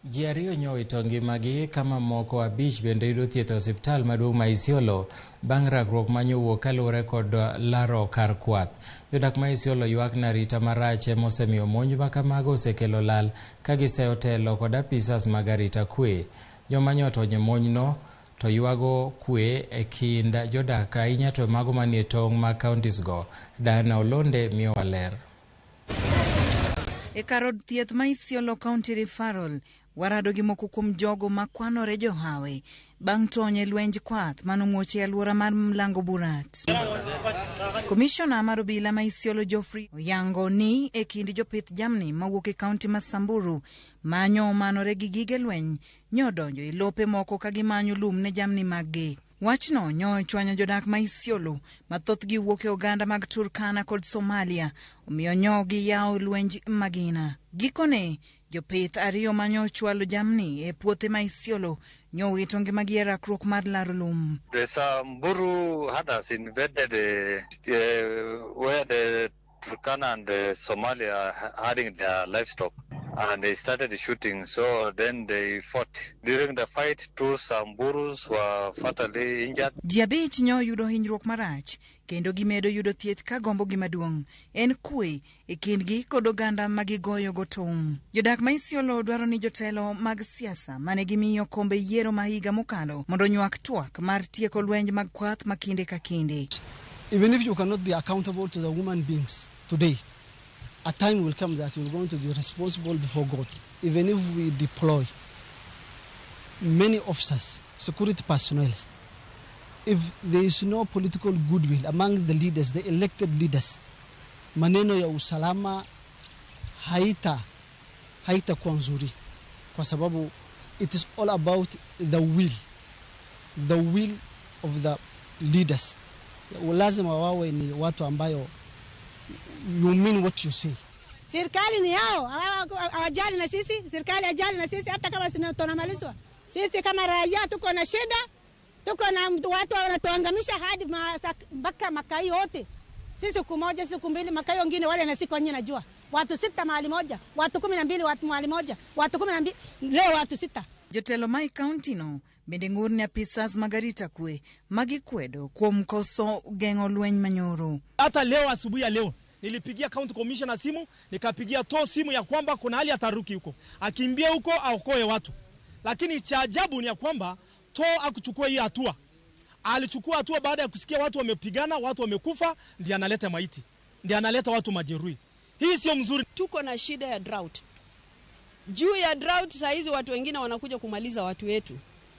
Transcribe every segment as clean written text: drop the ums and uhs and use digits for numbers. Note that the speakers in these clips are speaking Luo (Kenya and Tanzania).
Ji ariyo nyowito ngimagi ka mamoko 5 bende yudo thieth e osiptal maduong' ma Isiolo bang' rakruok manyowuok kaluwore kod laro kar kwath. Jodak ma Isiolo ywak ni arita marach ema osemiyo monj ma kamago osekelo lal ka giseyo telo kod apisas mag arita kwe. Joma nyotony e monjno to ywago kwe e kind jodak ahinya to mago manie tong' mag counties go. Diana Olonde miyowa ler. E kar od thieth ma Isiolo County Referral, warado gi moko kuom jogo ma kwanore johawe bang' tony e lwenj kwath manomuoch e alwora mar Mlango Burat. Komishona mar obila ma Isiolo Geoffrey oyango ni e kind jopith jamni mawuok e kaunti ma Samburu manyo omanore gi gige lweny nyodonjo e lope moko ka gimanyo lum ne jamni maggi. Wachno nyo ochwanyo jodak ma Isiolo ma thothgi wuok e oganda mag Turkana kod Somalia, omiyo nyo giyawo lwenj magina. Gikone, jopith 2 manyo ochwalo jamni e puothe ma Isiolo nyo owito ngimagi e rakruok mar laro lum. The Samburu herders invaded where the Turkana and the Somalia are herding their livestock, and they started shooting. So then they fought. During the fight, 2 Samburus were fatally injured. Ji 5 nyo oyudo hinyruok marach kendo gimedo yudo thieth ka gombo gi maduong' en kwe e kindgi kod oganda ma gigoyogo tong'. Jodak ma Isiolo dwaro ni jotelo mag siasa mane gimiyo kombe yiero ma higa mokalo mondo onywak twak mar tieko lwenj mag kwath ma kinde ka kinde. Even if you cannot be accountable to the human beings today, a time will come that you're going to be responsible before God. Even if we deploy many officers, security personnel, if there is no political goodwill among the leaders, the elected leaders, maneno ya usalama haitakuwa nzuri, kwa sababu it is all about the will, the will of the leaders. Lazima wawe ni watu ambayo you mean what you say. Serikali ni yao, hawajali na sisi, serikali hajali na sisi, hata kama sisi tunamalizwa. Sisi kama raia tuko na shida, tuko na watu wanatuangamisha hadi mpaka makai yote. Sisi siku moja, siku mbili, makai wengine wale na siku wenyewe najua. Watu 6 mahali moja, watu 12 watu mahali moja, watu 12 leo watu 6. Jotelo ma e kaunti no bende ng'ur ne apisas mag arita kwe magikwedo kuom koso geng'o lweny manyoro. Hata leo asubuhi ya leo nilipigia county commissioner simu, nikapigia to simu ya kwamba kuna hali ya taharuki huko, akimbie huko aokoe watu. Lakini cha ajabu ni ya kwamba to hakuchukua hii hatua. Alichukua hatua baada ya kusikia watu wamepigana, watu wamekufa, ndiye analeta maiti, ndiye analeta watu majeruhi. Hii sio mzuri. Tuko na shida ya drought. Juu ya drought saa hizi watu wengine wanakuja kumaliza watu wetu.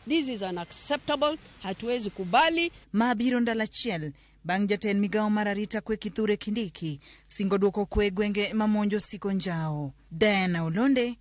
This is unacceptable, hatuwezi kubali. Mabiro ndalo achiel bang' jatend migawo mar arita kwe Kithure Kindiki singo duoko kwe gwenge mamonjo siko njao. Diana Olonde,